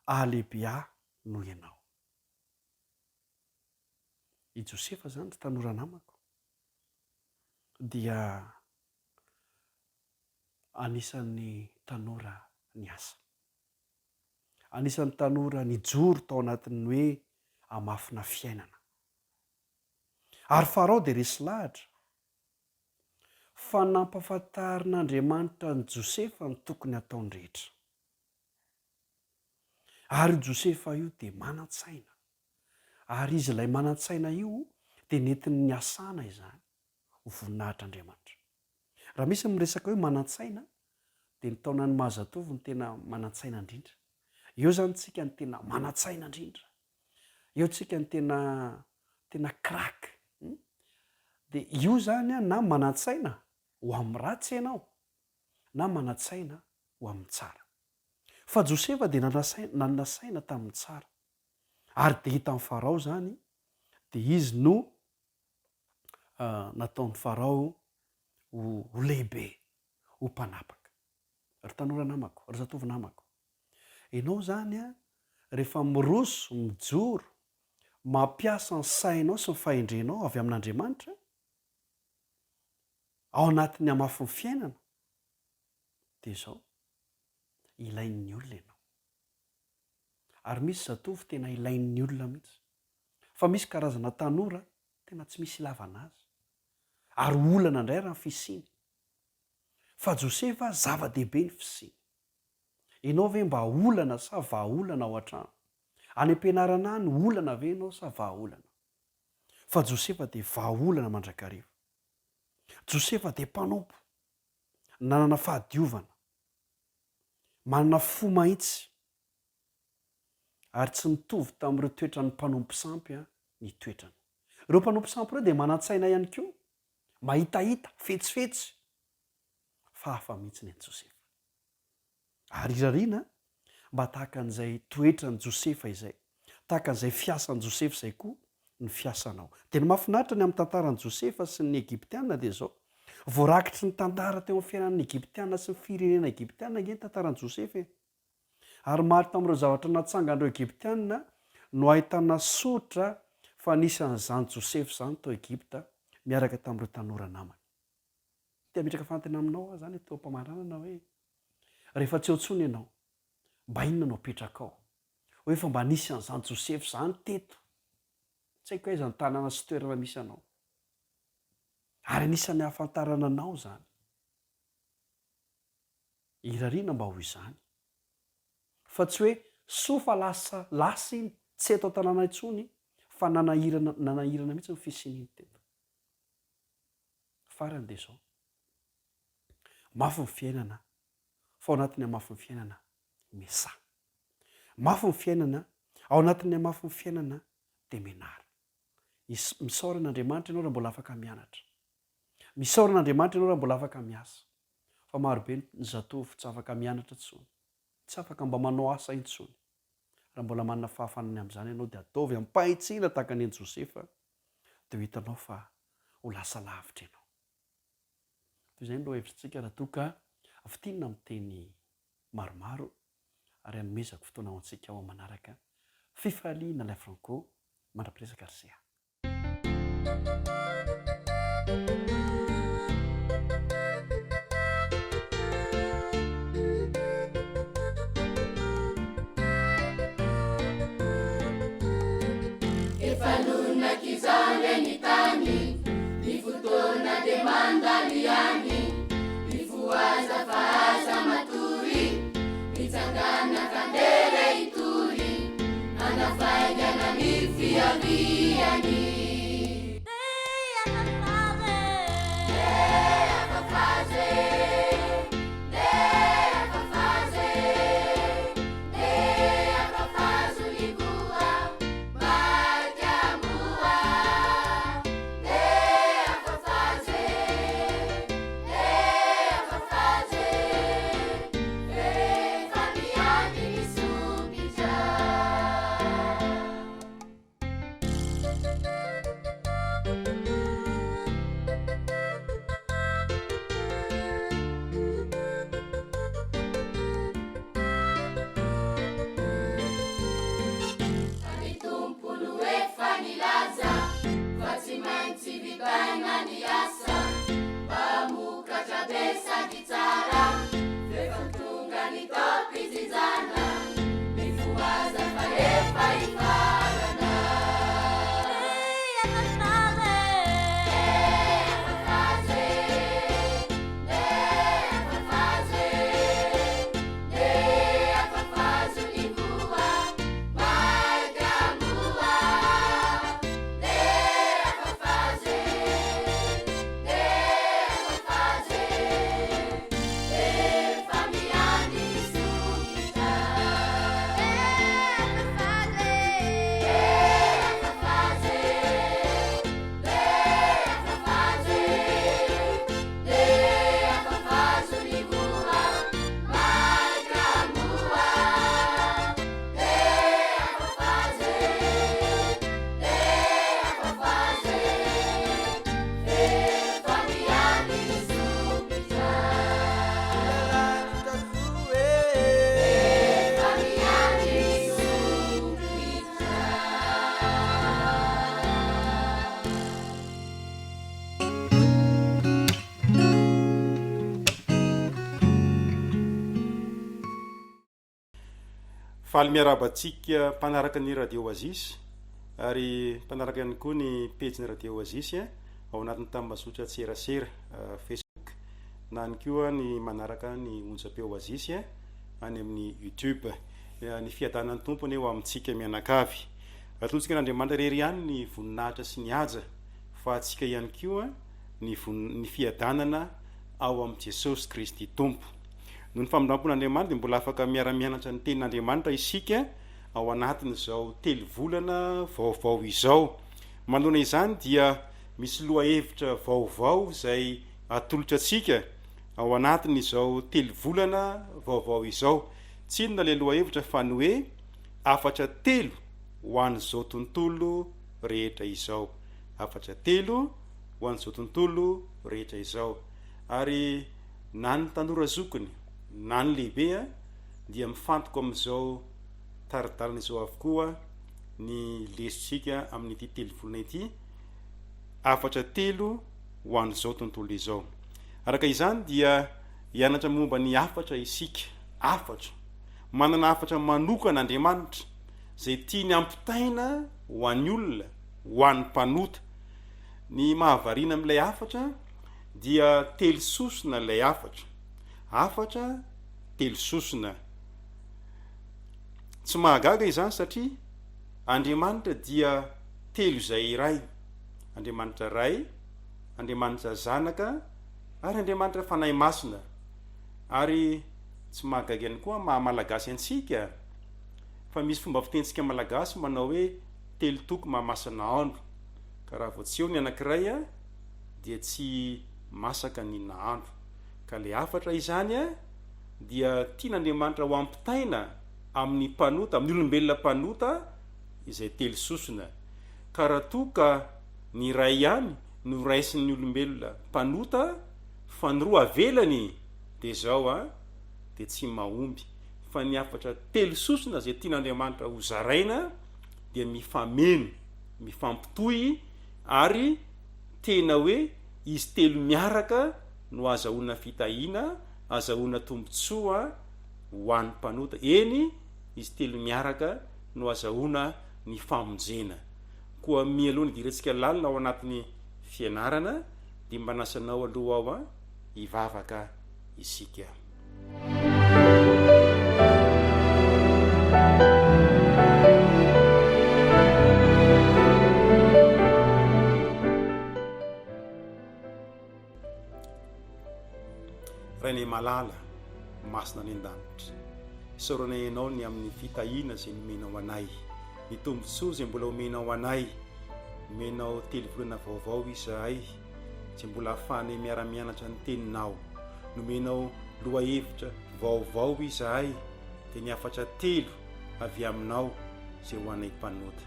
hahalehibe ahy noho ianao. I Josefa izany, ry tanora namako, dia anisan'ny tanora niasa. Anisan'ny tanora nijoro tao anatin'ny hoe hamafina fiainana. Ary Farao dia resy lahatra fa nampahafantarin'Andriamanitra an'i Josefa ny tokony hataony rehetra. Ary io Josefa io dia manan-tsaina. Ary izy ilay manan-tsaina io dia nentiny niasana izany ho voninahitr'Andriamanitra. Raha misy ny miresaka hoe manan-tsaina dia ny taonan'ny maha zatovo no tena manan-tsaina indrindra. Eo izany tsika no tena manan-tsaina indrindra. Eo tsika no tena tena crack. Dia io izany an, na manan-tsaina ho amin'ny ratsy ianao na manan-tsaina ho amin'ny tsara. Fa Josefa dia nanana saina tamin'ny tsara. Ary dia hitan'i Farao izany, dia izy no nataon'i Farao ho lehibe, ho mpanapaka. Ry tanora namako, ry zatovo namako, ianao izany rehefa miroso, mijoro, mampiasa ny sainao sy ny fahendrenao avy amin'Andriamanitra, ao anatin'ny hamafin'ny fiainana, dia izao, ilain'ny olona ianao. Ary misy zatovo tena ilain'ny olona mihitsy. Fa misy karazana tanora tena tsy misy ilavana azy. Ary olana indray raha ny fisiany. Fa Josefa zava-dehibe ny fisiany. Ianao ve mba olana sa vahaolana ao an-trano? Any am-pianarana any olana ve ianao sa vahaolana? Fa Josefa dia vahaolana mandrakariva. Josefa dia mpanompo. Nanana fahadiovana. Manana fo mahitsy. Ary tsy nitovy tamin'ireo toetran'ny mpanompo sampy ny toetrany. Ireo mpanompo sampy ireo dia manan-tsaina ihany koa, mahitahita, fetsifetsy. Fa hafa mihitsy ny an'i Josefa. Ary irariana mba tahaka an'izay toetran'i Josefa izay, tahaka an'izay fiasan'i Josefa izay koa ny fiasanao. Dia ny mahafinaritra ny amin'ny tantaran'i Josefa sy ny Egyptiana dia izao, voarakitry ny tantara teo amin'ny fiainan'ny Egyptiana sy ny firenena Egyptiana ange ny tantaran'i Josefa e! Ary maro tamin'ireo zavatra natsangan'ireo Egyptiana no ahitana soritra fa nisy an'izany Josefa izany tao Egypta miaraka tamin'ireo tanora namany. Te hametraka fanontaniana aminao aho izany eto am-pamaranana hoe, rehefa tsy eo intsony ianao, mba inona no apetrakao? Hoe efa mba nisy an'izany Josefa izany teto. Tsy haiko aiza ny tanàna sy toerana misy anao. Ary anisan'ny ahafantarana anao izany. Irariana mba ho izany. Fa tsy hoe soa fa lasa lasa iny, tsy eto an-tanàna intsony, fa nanahirana nanahirana mihitsy ny fisian'iny teto. Farany dia izao. Mafy ny fiainana, fa ao anatin'ny hamafin'ny fiainana, miasaha. Mafy ny fiainana, ao anatin'ny hamafin'ny fiainana dia mianara. Is, misaora an'Andriamanitra ianao raha mbola afaka mianatra. Misaora an'Andriamanitra ianao raha mbola afaka miasa. Fa marobe ny zatovo tsy afaka mianatra intsony, tsy afaka mba manao asa intsony. Raha mbola manana fahafahana ny amin'izany ianao dia ataovy am-pahitsiana tahaka ny an'i Josefa dia ho hitanao fa ho lasa lavitra ianao. Toy izay ny lohahevitritsika raha toa ka fintinina amin'ny teny maromaro ary hanomezako fotoana ho antsika ao amin'ny manaraka. Fifaliana Alain Franco, mandra-piresaka RCA. Efa lonak'izany ny tany, ny fotoana dia mandalo ihany, mifohaza fa aza matory, mitsangàna ka ndeha re hitory, hanafaingana ny fiaviany. Faly miarahaba antsika mpanaraka ny Radio Oasis ary mpanaraka ihany koa ny pejin'ny Radio Oasis ao anatin'ny tambazotran-tserasera Facebook na ihany koa ny manaraka ny onjam-peo Oasis any amin'ny YouTube. Ny fiadanan'ny Tompo anie ho amintsika mianakavy. Atolotsika an'Andriamanitra irery ihany ny voninahitra sy ny haja fa antsika ihany koa ny ny fiadanana ao amin'i Jesosy Kristy Tompo. Noho ny famindrampon'Andriamanitra dia mbola afaka miara-mianatra ny tenin'Andriamanitra isika ao anatin'izao telovolana vaovao izao. Manoloana izany dia misy lohahevitra vaovao izay atolotra antsika ao anatin'izao telovolana vaovao izao. Tsy inona ilay lohahevitra fa ny hoe hafatra telo ho an'izao tontolo rehetra izao. Hafatra telo ho an'izao tontolo rehetra izao. Ary na ny tanora zokiny na ny lehibe dia mifantoka amin'izao tari-dalana izao avokoa ny lesontsika amin'ity telovolana ity, hafatra telo ho an'izao tontolo izao. Araka izany dia hianatra momba ny hafatra isika, hafatra. Manana hafatra manokana Andriamanitra izay tiany hampitaina ho an'ny olona, ho an'ny mpanota. Ny mahavariana amin'ilay hafatra dia telososona ilay hafatra. Hafatra telososona. Tsy mahagaga izany satria Andriamanitra dia telo izay iray. Andriamanitra Ray, Andriamanitra Zanaka ary Andriamanitra Fanahy Masina. Ary tsy mahagaga ihany koa maha Malagasy antsika fa misy fomba fitentsika Malagasy manao hoe telo toko mahamasina andro. Ka raha vao tsy eo ny anankiray dia tsy masaka ny nahandro. Ka ilay hafatra izany dia tian'Andriamanitra ho ampitaina amin'ny mpanota, amin'ny olombelona mpanota izay telososona. Ka raha toa ka ny iray ihany no raisin'ny olombelona mpanota fa ny roa avelany dia izao an, dia tsy mahomby. Fa ny hafatra telososona izay tian'Andriamanitra ho zaraina dia mifameno, mifampitohy ary tena hoe izy telo miaraka no azahoana fitahiana, azahoana tombontsoa ho an'ny mpanota. Eny, izy telo miaraka no azahoana ny famonjena. Koa mialoha ny hidirantsika lalina ao anatin'ny fianarana dia mba manasa anao aloha aho hivavaka isika. Rainay malala, masina any an-danitra, isaoranay Anao ny amin'ny fitahiana izay nomenao anay, ny tombontsoa izay mbola omenao anay, omenao telovolana vaovao izahay, izay mbola ahafahanay miara-mianatra ny Teninao. Nomenao lohahevitra vaovao izahay, dia ny hafatra telo avy Aminao izay ho anay mpanota.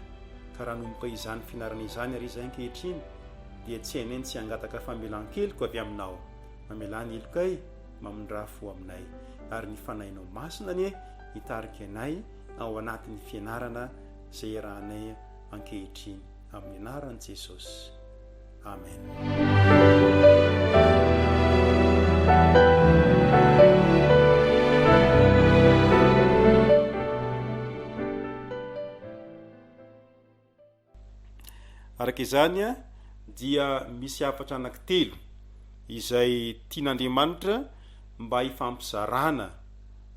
Ka raha hanomboka izany fianarana izany àry izahay ankehitriny, dia tsy hainay ny tsy hangataka famelan-keloka avy Aminao. Mamelà ny helokay, mamindrà fo aminay. Ary ny Fanahinao Masina anie hitarika anay ao anatin'ny fianarana izay iarahanay ankehitriny. Amin'ny anaran'i Jesosy. Amen. Araka izany dia misy hafatra anankitelo izay tian'Andriamanitra mba hifampizarana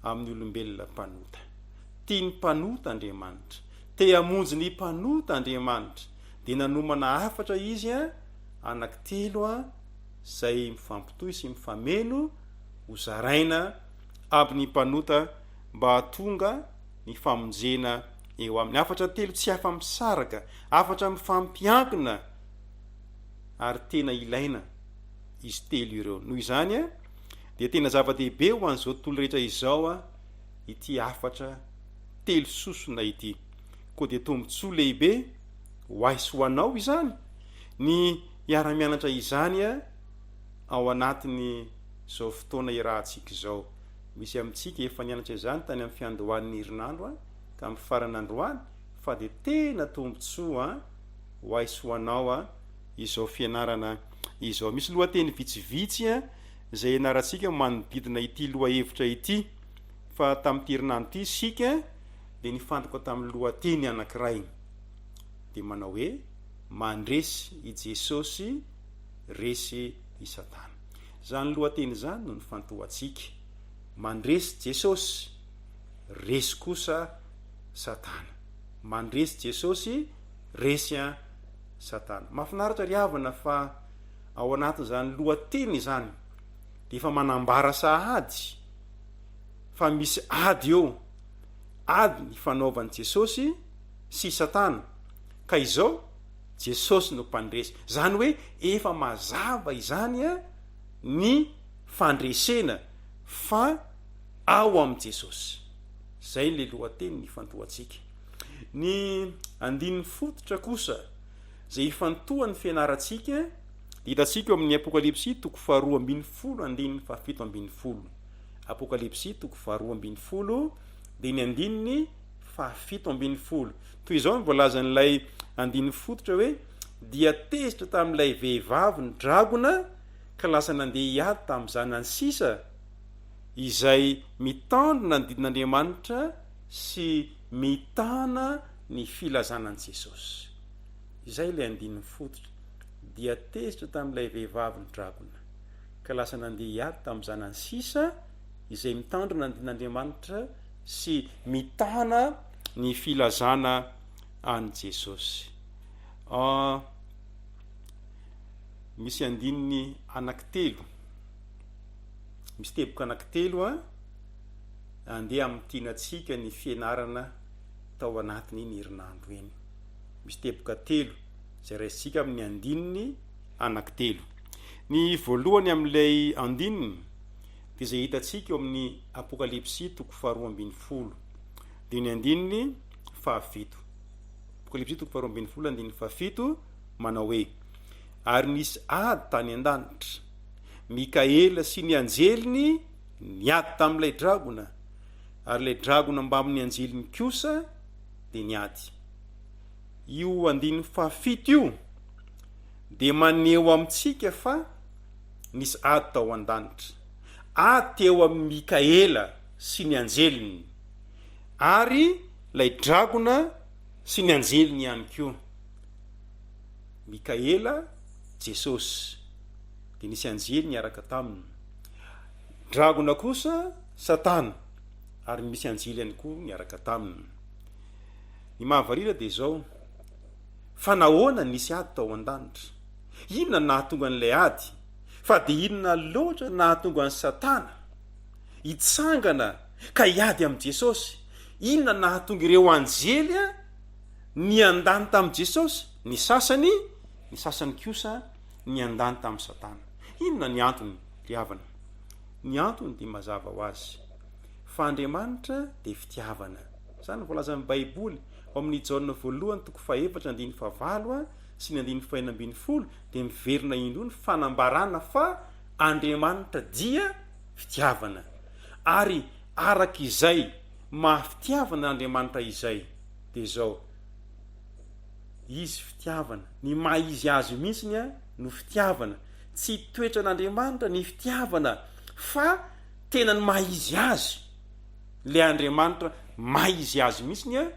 amin'ny olombelona mpanota. Tia ny mpanota Andriamanitra. Te hamonjy ny mpanota Andriamanitra. Dia nanomana hafatra Izy anankitelo izay mifampitohy sy mifameno ho zaraina amin'ny mpanota mba hahatonga ny famonjena eo aminy. Hafatra telo tsy afa-misaraka, hafatra mifampiankina ary tena ilaina izy telo ireo. Noho izany dia tena zava-dehibe ho an'izao tontolo rehetra izao ity hafatra telo sosona ity. Koa dia tombontsoa lehibe ho ahy sy ho anao izany ny hiara-mianatra izany ao anatin'izao fotoana iarahantsika izao. Misy amintsika efa nianatra izany tany amin'ny fiandohan'ny herinandro ka amin'ny farany androany fa dia tena tombontsoa ho ahy sy ho anao izao fianarana izao. Misy lohateny vitsivitsy izay ianarantsika manodidina ity lohahevitra ity fa tamin'ity herinandro ity isika. dia nifantoka tamin'ny lohateny anankiray dia manao hoe Mandresy i Jesosy, resy i Satana. Izany lohateny izany no nifantohantsika. Mandresy Jesosy, resy kosa Satana. Mandresy Jesosy, resy an Satana. Mahafinaritra ry havana fa ao anatin'izany lohateny izany dia efa manambara sahady fa misy ady eo, ady nifanaovan'i Jesosy sy Satana. Ka izao, Jesosy no mpandresy. Izany hoe efa mazava izany ny fandresena fa ao amin'i Jesosy. Izay ilay lohateny nifantohantsika. Ny andininy fototra kosa izay ifantohan'ny fianarantsika dia hitantsika eo amin'ny Apokalypsy toko faharoa ambinifolo andininy fahafito ambinifolo. Apokalypsy toko faharoa ambinifolo dia ny andininy fahafito ambinifolo. Toy izao no voalazan'ilay andininy fototra hoe, Dia tezitra tamin'ilay vehivavy ny dragona ka lasa nandeha hiady tamin'ny zanany sisa, izay mitandrina ny didin'Andriamanitra sy mitana ny filazana an'i Jesosy. Izay ilay andininy fototra. Dia tezitra tamin'ilay vehivavy ny dragona, ka lasa nandeha hiady tamin'ny zanany sisa, izay mitandrina ny didin'Andriamanitra sy mitana ny filazana an'i Jesosy. Ah, misy andininy anankitelo, misy teboka anankitelo a, andeha hamintinantsika ny fianarana tao anatin'iny herinandro iny. Misy teboka telo izay raisintsika amin'ny andininy anankitelo. Ny voalohany amin'ilay andininy dia izay hitantsika eo amin'ny Apokalypsy toko faharoa ambinifolo, dia ny andininy fahafito. Apokalypsy toko faharoa ambinifolo andininy fahafito manao hoe, Ary nisy ady tany an-danitra. Mikaela sy ny anjeliny niady tamin'ilay dragona, ary ilay dragona mbamin'ny anjeliny kosa dia niady. Io andininy fahafito io dia maneho amintsika fa nisy ady tao an-danitra. Ady teo amin'i Mikaela sy ny anjeliny, ary ilay dragona sy ny anjeliny ihany koa. Mikaela, Jesosy, dia nisy anjely niaraka taminy. Dragona kosa, Satana, ary misy anjely ihany koa niaraka taminy. Ny mahavariana dia izao, fa nahoana nisy ady tao an-danitra? Inona no nahatonga an'ilay ady? Fa dia inona loatra no nahatonga an'i Satana hitsangana ka hiady amin'i Jesosy? Inona no nahatonga ireo anjely niandany tamin'i Jesosy ny sasany, ny sasany kosa niandany tamin'i Satana. Inona ny antony, ry havana? Ny antony dia mazava ho azy, fa Andriamanitra dia fitiavana. Izany no voalazan'ny Baiboly ao amin'ny Jaona voalohany toko fahefatra andininy fahavalo sy ny andininy fahenina ambinifolo dia miverina indroa ny fanambarana fa Andriamanitra dia fitiavana. Ary araka izay maha fitiavana an'Andriamanitra izay dia izao, Izy fitiavana, ny maha izy azy mihitsiny no fitiavana, tsy toetran'Andriamanitra ny fitiavana fa tena ny maha izy azy, le Andriamanitra maha izy azy mihitsiny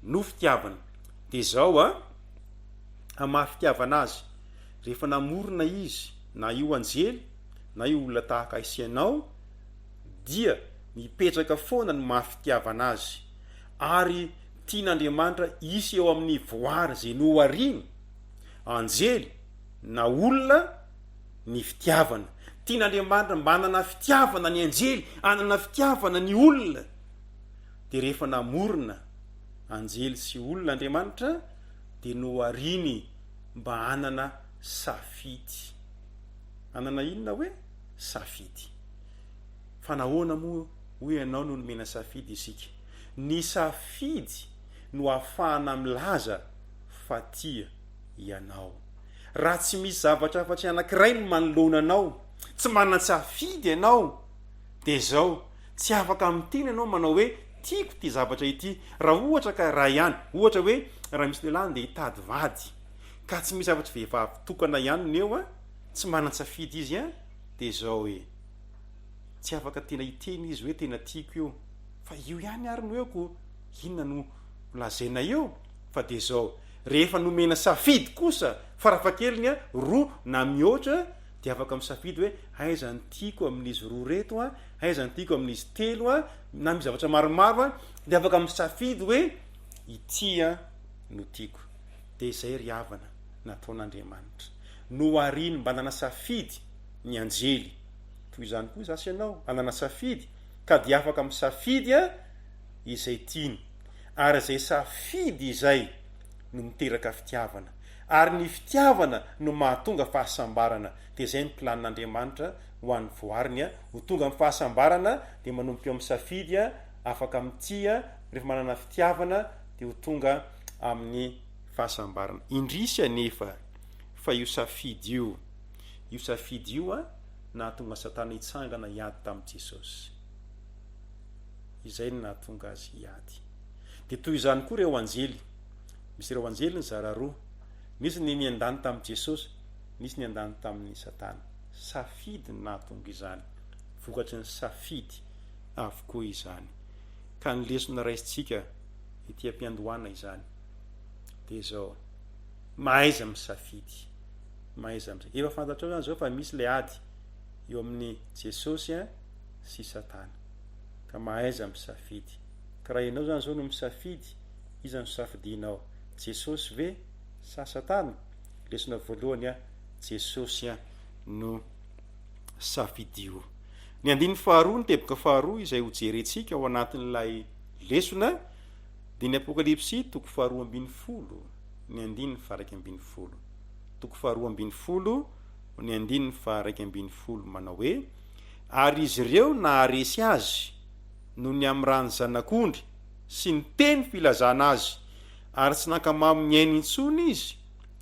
no fitiavana. Dia izao a, amin'ny maha fitiavana azy, rehefa namorona izy na io anjely na io olona tahaka ahy sy ianao dia mipetraka foana ny maha fitiavana azy ary tian'Andriamanitra hisy eo amin'ny voary izay nohariany, anjely na olona, ny fitiavana. Tian'Andriamanitra mba hanana fitiavana ny anjely, hanana fitiavana ny olona. Dia rehefa namorona anjely sy olona Andriamanitra dia nohariany mba hanana safidy. Hanana inona hoe? Safidy. Fa nahoana moa hoy ianao no nomena safidy isika? Ny safidy no ahafahana milaza fa tia ianao. Raha tsy misy zavatra afa-tsy anankiray no manoloana anao, tsy manan-tsafidy ianao, dia izao, tsy afaka miteny ianao manao hoe tiako ity zavatra ity. Raha ohatra ka iray ihany, ohatra hoe raha misy lehilahy andeha hitady vady, ka tsy misy afa-tsy vehivavy tokana ihany no eo, tsy manan-tsafidy izy, dia izao e. Tsy afaka tena hiteny izy hoe tena tiako io, fa io ihany ary no eo ko. Inona no lazaina eo? Fa dia izao, rehefa nomena safidy kosa farafahakeliny roa na mihoatra dia afaka misafidy hoe aiza ny tiako amin'izy roa reto an, aiza ny tiako amin'izy telo an, na misy zavatra maromaro an, dia afaka misafidy hoe ity an no tiako. Dia izay ry havana nataon'Andriamanitra. Nohariny mba hanana safidy ny anjely. Toy izany koa izaho sy ianao, hanana safidy ka dia afaka misafidy an izay tiany. Ary izay safidy izay no miteraka fitiavana. Ary ny fitiavana no mahatonga fahasambarana. Dia izay ny planin'Andriamanitra ho an'ny voariny, ho tonga amin'ny fahasambarana dia manomboka eo amin'ny safidy, afaka mitia, rehefa manana fitiavana dia ho tonga amin'ny fahasambarana. Indrisy anefa fa io safidy io, io safidy io nahatonga Satana hitsangana hiady tamin'i Jesosy. Izay no nahatonga azy hiady. Dia toy izany koa ireo anjely. Misy ireo anjely nizara roa. Nisy ny niandany tamin'i Jesosy, nisy niandany tamin'i Satana. Safidy no nahatonga izany. Vokatry ny safidy avokoa izany. Ka ny lesona raisintsika ety am-piandohana izany dia izao, mahaiza misafidy. Mahaiza misafidy. Efa fantatrao izany izao fa misy ilay ady eo amin'i Jesosy sy Satana. Ka mahaiza misafidy. Ka raha ianao izany izao no misafidy, iza no safidianao? Jesosy ve sa Satana? Lesona voalohany, Jesosy no safidio. Ny andininy faharoa, ny teboka faharoa izay ho jerentsika ao anatin'ilay lesona dia ny Apokalypsy toko faharoa 12, ny andininy faha 11. Toko faharoa 12, ny andininy faha 11 manao hoe, Ary izy ireo naharesy azy noho ny amin'ny ran'ny Zanak'ondry sy ny teny filazana azy, ary tsy nankamamy ny ainy intsony izy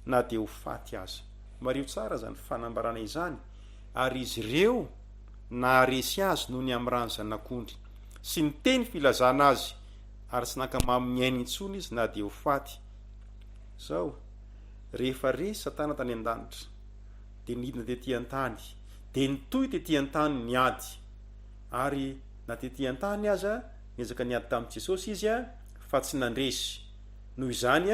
na dia ho faty aza. Mariho tsara izany fanambarana izany, ary izy ireo naharesy azy noho ny amin'ny ran'ny Zanak'ondry sy ny teny filazana azy, ary tsy nankamamy ny ainy intsony izy na dia ho faty. Izao, rehefa resy Satana tany an-danitra, dia nidina tetỳ an-tany, dia nitohy tetỳ an-tany ny ady. Ary na tetỳ an-tany aza, niezaka niady tamin'i Jesosy izy fa tsy nandresy. Noho izany,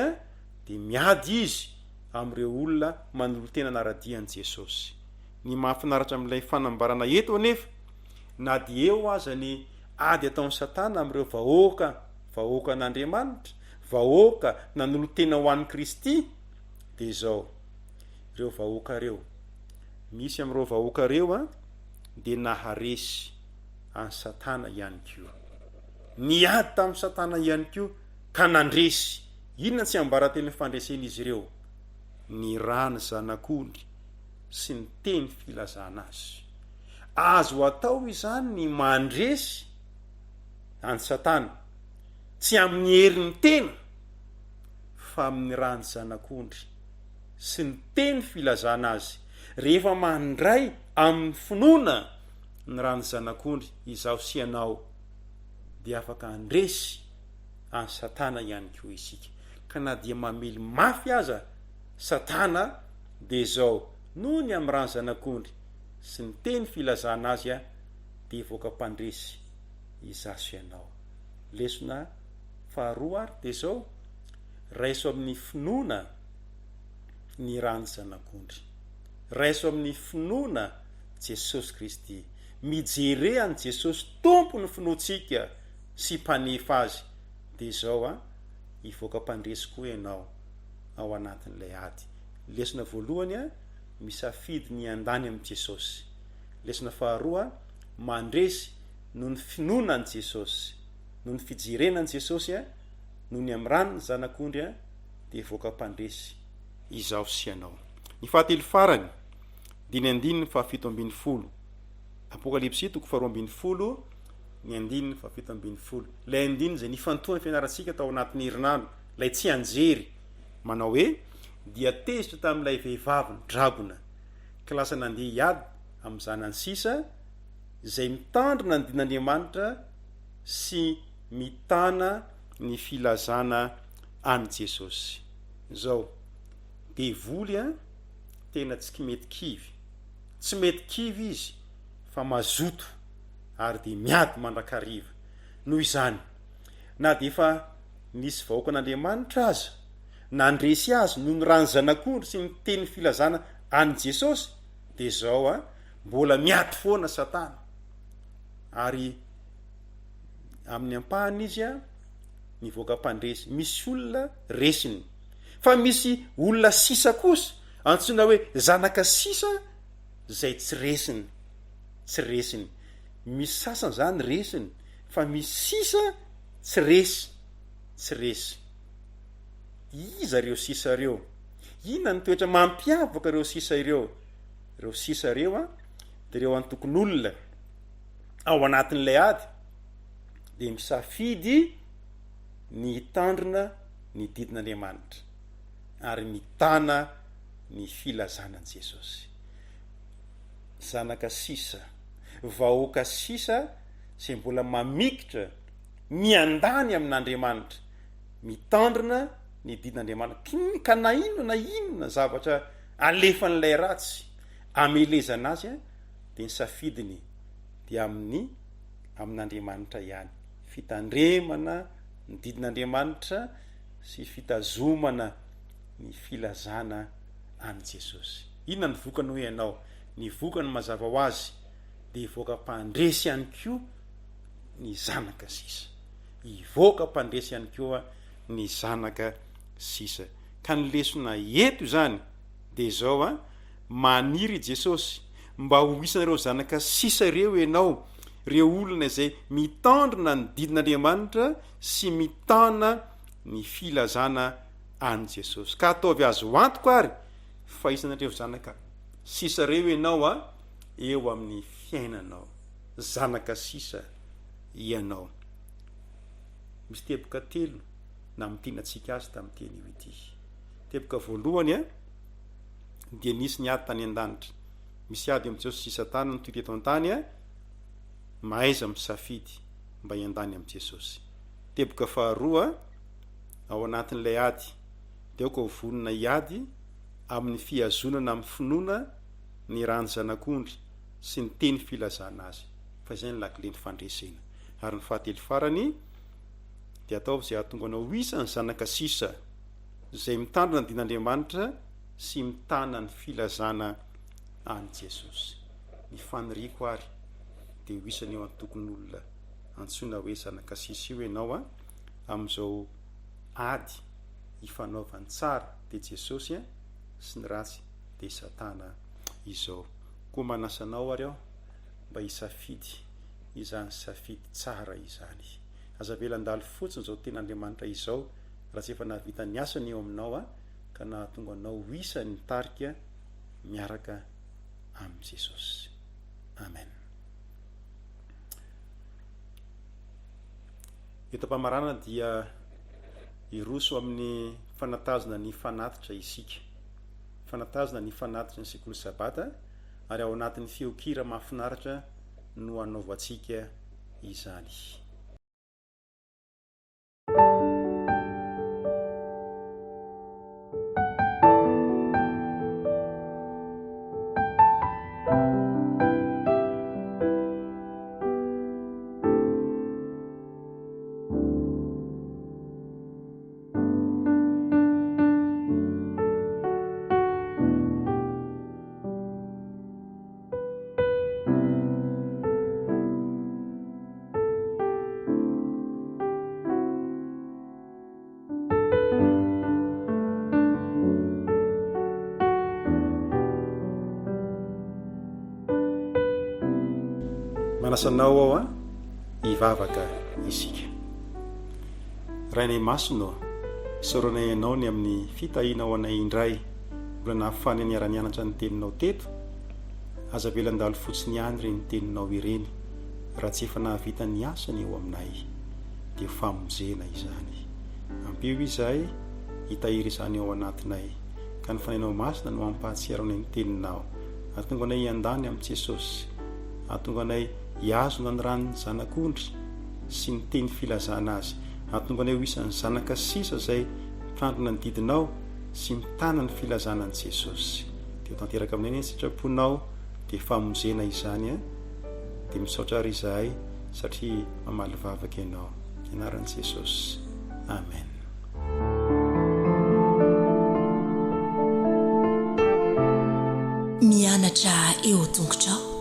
dia miady izy amin'ireo olona manolo-tena hanara-dia an'i Jesosy. Ny mahafinaritra amin'ilay fanambarana eto anefa, na dia eo aza ny ady ataon'i Satana amin'ireo vahoaka, vahoakan'Andriamanitra, vahoaka nanolo-tena ho an'i Kristy, dia izao, ireo vahoaka ireo, misy amin'ireo vahoaka ireo dia naharesy an'i Satana ihany koa. Niady tamin'i Satana ihany koa ka nandresy. Inona tsiambaratelon'ny fandresen'izy ireo? Ny ran'ny Zanak'ondry sy ny teny filazana azy. Azo atao izany ny mandresy an'i Satana, tsy amin'ny herin'ny tena, fa amin'ny ran'ny Zanak'ondry sy ny teny filazana azy. Rehefa mandray amin'ny finoana ny ran'ny Zanak'ondry izaho sy ianao, dia afaka handresy an'i Satana ihany koa isika. Ka na dia mamely mafy aza Satana, dia izao, noho ny amin'ny ran'ny Zanak'ondry sy ny teny filazana azy, dia hivoaka mpandresy izaho sy ianao. Lesona faharoa ary dia izao, raiso amin'ny finoana ny ran'ny Zanak'ondry. Raiso amin'ny finoana Jesosy Kristy. Mijere an'i Jesosy Tompo ny finoantsika sy Mpanefa azy. Dia izao an, hivoaka mpandresy koa ianao ao anatin'ilay ady. Lesona voalohany an, misafidy ny hiandany amin'i Jesosy. Lesona faharoa, mandresy noho ny finoana an'i Jesosy. Noho ny fijerena an'i Jesosy an, noho ny amin'ny ran'ny Zanak'ondry an, dia hivoaka mpandresy izaho sy ianao. Ny fahatelo farany dia ny andininy fahafito ambin'ny folo. Apokalypsy toko faharoa 12, ny andininy fahafito ambin'ny folo. Ilay andininy izay nifantohan'ny fianarantsika tao anatin'ny herinandro, ilay tsianjery, manao hoe, Dia tezitra tamin'ilay vehivavy ny dragona, ka lasa nandeha hiady amin'ny zanany sisa, izay mitandrina ny din'Andriamanitra sy mitana ny filazana an'i Jesosy. Izao, devoly an, tena tsy mety kivy. Tsy mety kivy izy fa mazoto ary dia miady mandrakariva. Noho izany, Na dia efa nisy vahoakan'Andriamanitra aza nandresy azy noho ny ran'ny Zanak'ondry sy ny teny filazana an'i Jesosy, dia izao an, mbola miady foana Satana. Ary amin'ny ampahany izy an, mivoaka mpandresy. Misy olona resiny. Fa misy olona sisa kosa, antsoina hoe zanaka sisa, izay tsy resiny. Tsy resiny. Misy sasany izany resiny, fa misy sisa tsy resy. Tsy resy. Iza ireo sisa ireo? Inona ny toetra mampiavaka ireo sisa ireo? Ireo sisa ireo an, dia ireo antokon'olona ao anatin'ilay ady dia misafidy ny hitandrina ny didin'Andriamanitra ary mitana ny filazana an'i Jesosy. Zanaka sisa, vahoaka sisa izay mbola mamikitra miandany amin'Andriamanitra, mitandrina ny didin'Andriamanitra, ka na inona na inona zavatra alefan'ilay ratsy amelezana azy dia ny safidiny dia amin'ny amin'Andriamanitra ihany. Fitandremana ny didin'Andriamanitra sy fitazomana ny filazana an'i Jesosy. Inona ny vokany hoy ianao? Ny vokany mazava ho azy dia hivoaka mpandresy ihany koa ny zanaka sisa. Hivoaka mpandresy ihany koa ny zanaka sisa. Ka ny lesona eto izany dia izao an, maniry i Jesosy mba ho isan'ireo zanaka sisa ireo ianao, ireo olona izay mitandrina ny didin'Andriamanitra sy mitana ny filazana an'i Jesosy. Ka ataovy azo antoka ary fa isan'ireo zanaka sisa ireo ianao a, eo amin'ny fiainanao. Zanaka sisa ianao. Misy teboka telo namintinantsika azy tamin'ity anio ity. Teboka voalohany a, dia nisy ny ady tany an-danitra. Misy ady eo amin'i Jesosy sy Satana ny toy teto an-tany a, mahaiza misafidy mba hiandany amin'i Jesosy. Teboka faharoa, ao anatin'ilay ady, dia aoka ho vonona hiady amin'ny fihazonana amin'ny finoana ny ran'ny Zanak'ondry sy ny teny filazana azy, fa izay ny lakilen'ny fandresena. Ary ny fahatelo farany, dia ataovy izay hahatonga anao ho isan'ny zanaka sisa izay mitandrina ny din'Andriamanitra sy mitana ny filazana an'i Jesosy. Ny faniriako ary dia ho isan'io antokon'olona antsoina hoe zanaka sisa io ianao a, amin'izao ady ifanaovan'ny tsara dia Jesosy sy ny ratsy dia Satana izao. Koa manasa anao ary aho mba hisafidy izany safidy tsara izany. Aza avela handalo fotsiny izao tenin'Andriamanitra izao raha tsy efa nahavita ny asany eo aminao ka nahatonga anao ho isan'ny tarika miaraka amin'i Jesosy. Amen. Eto am-pamaranana dia hiroso amin'ny fanatazona ny fanatitra isika. Fanatazona ny fanatitry ny sekoly Sabata ary ao anatin'ny feon-kira mahafinaritra no hanaovantsika izany. Manasa anao aho an, hivavaka isika. Rainay Masina ô, isaoranay Anao ny amin'ny fitahianao anay indray mbola nahafahanay niara-nianatra ny Teninao teto. Aza avela handalo fotsiny ihany ireny Teninao ireny raha tsy efa nahavita ny asany eo aminay. Dia famonjena izany. Ampio izahay hitahiry izany ao anatinay, ka ny Fanahinao Masina no hampahatsiaro anay ny Teninao. Hahatonga anay hiandany amin'i Jesosy. Hahatonga anay hihazona ny ran'ny Zanak'ondry sy ny teny filazana azy. Hahatonga anay ho isan'ny zanaka sisa izay mitandrina ny didinao sy mitana ny filazana an'i Jesosy. Dia ho tanteraka aminay anie ny sitraponao, dia famonjena izany an. Dia misaotra ary izahay satria mamaly vavaka ianao. Amin'ny anaran'i Jesosy. Amen. Mianatra eo tongotrao.